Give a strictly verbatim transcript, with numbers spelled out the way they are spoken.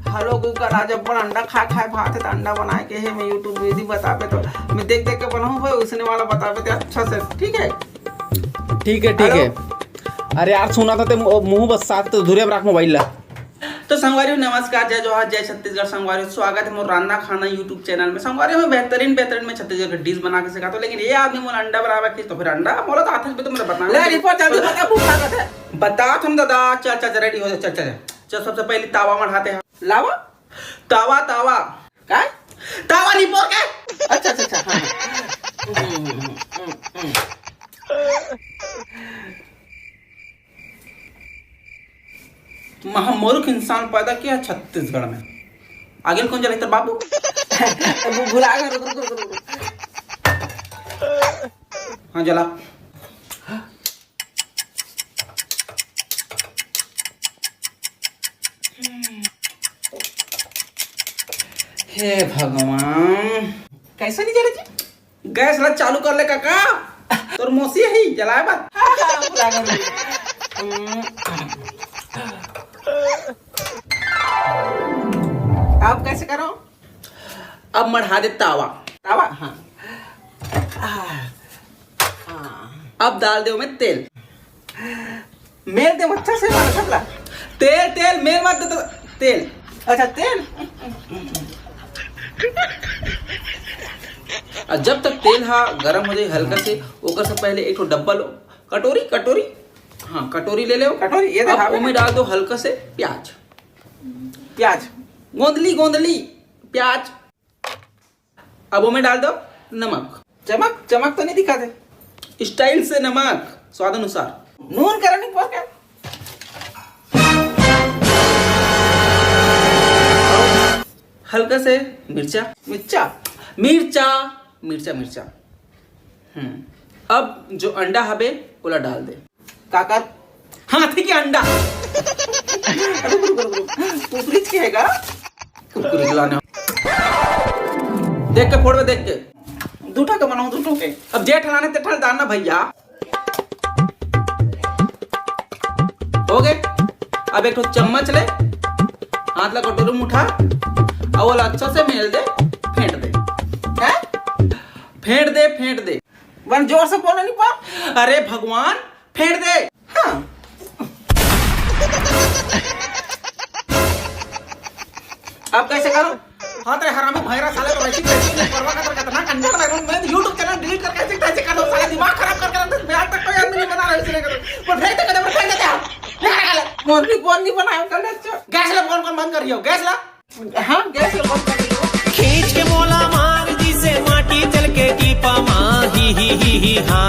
Hello कुकर, आज अपन अंडा खाए खाए भात है, तो अंडा बनाए के है, मैं YouTube वीडियो बताबे तो मैं देख देख के बनाऊँ भाई, उसने वाला बताबे ते अच्छा से, ठीक है? ठीक है, ठीक है। अरे यार, सुना था ते मु- मुंह बस साथ तो धुरे रख मोबाइल ला। तो संगवारी हो, नमस्कार, जय जोहार, जय छत्तीसगढ़। संगवारी हो, स्वागत है मोर रांधा खाना YouTube चैनल में। संगवारी हो, मैं बेहतरीन बेहतरीन मैं छत्तीसगढ़ के डिश बना के सिखाता हूँ, लेकिन ये आदमी मोला अंडा बनावे खींच, तो फिर अंडा मोला तो आथे भी तो मेरा बता ले, रिपोर्ट जल्दी बता, भूख लागत है। बता तुम दादा, चल चल चल, रेडी हो जा, चल चल चल। चल, सबसे पहले तावा मढ़ाते हैं। लावा, तावा, तावा। काय? तावा नहीं बोल के। अच्छा अच्छा अच्छा, हाँ, हाँ। महामूर्ख इंसान पैदा किया छत्तीसगढ़ में। आगे कौन जला तेरे बाबू? भु- भुला गए, रुक, रुक, रुक, रुक। हाँ, जला। हे भगवान, कैसे नहीं जले जी? गैस ला चालू कर ले काका, तोर मौसी ही जलाए बात। हाँ, हाँ, भुला गए। हम्म। अब कैसे करो? अब मढ़ा दे तावा। तावा, हाँ। आ, हाँ। अब डाल दे में तेल। मेल दे अच्छा से मार सकला। तेल, तेल, मेल मत दे तो, तेल। अच्छा, तेल। और जब तक तेल हा गरम हो जाए हल्का से, ओकर से पहले एक ठो डब्बा लो, कटोरी, कटोरी, हाँ, कटोरी ले ले। कटोरी, ये अब देखा ओमे डाल दो हल्का से प्याज। प्याज। गोंदली, गोंदली प्याज। अब ओमे डाल दो नमक। चमक, चमक तो नहीं दिखा दे। स्टाइल से नमक, स्वाद अनुसार। नून करा नहीं पड़ के। हल्का से मिर्चा। मिर्चा। मिर्चा, मिर्चा, मिर्चा। हम्म। अब जो अंडा हबे, ओला डाल दे। काकर? हाथी के अंडा। रुक, रुक, रुक, रुक। कुरकुरी के है का? कुरकुरी के लाने। देख के फोड़ में, देख के। दू ठा के बनाऊं, दू ठा के। अब जे ठलाने ते ठल दाना भैया। हो गए। अब एक ठो चम्मच ले, हाथ ला कटोरी में उठा, और ओला अच्छा से मेल दे, फेंट दे। हैं? फेंट दे, फेंट दे। बन जोर से बोले नहीं पा। अरे भगवान, फेंट दे। हाँ। अब कैसे करो? हाँ, तेरे हरामी भैरा साले को वैसी कैसी नहीं परवाह कर, कितना कंजर बैठूं मैं, YouTube चैनल डिलीट करके ऐसे कैसे कर दो, साला दिमाग खराब करके रख दो, मैं आज तक कोई आदमी नहीं बना रहा है इसलिए करो। पर फेंक दे, कदम फेंक देते हैं। मोर भी फोन नहीं बनाया कर ले, अच्छा। गैस ला, फोन कौन बंद कर रही हो? गैस ला। हाँ, गैस ला बंद कर रही हो। खींच के मोला मार दिसे माटी चल के टीपा मा, ही ही ही ही हा।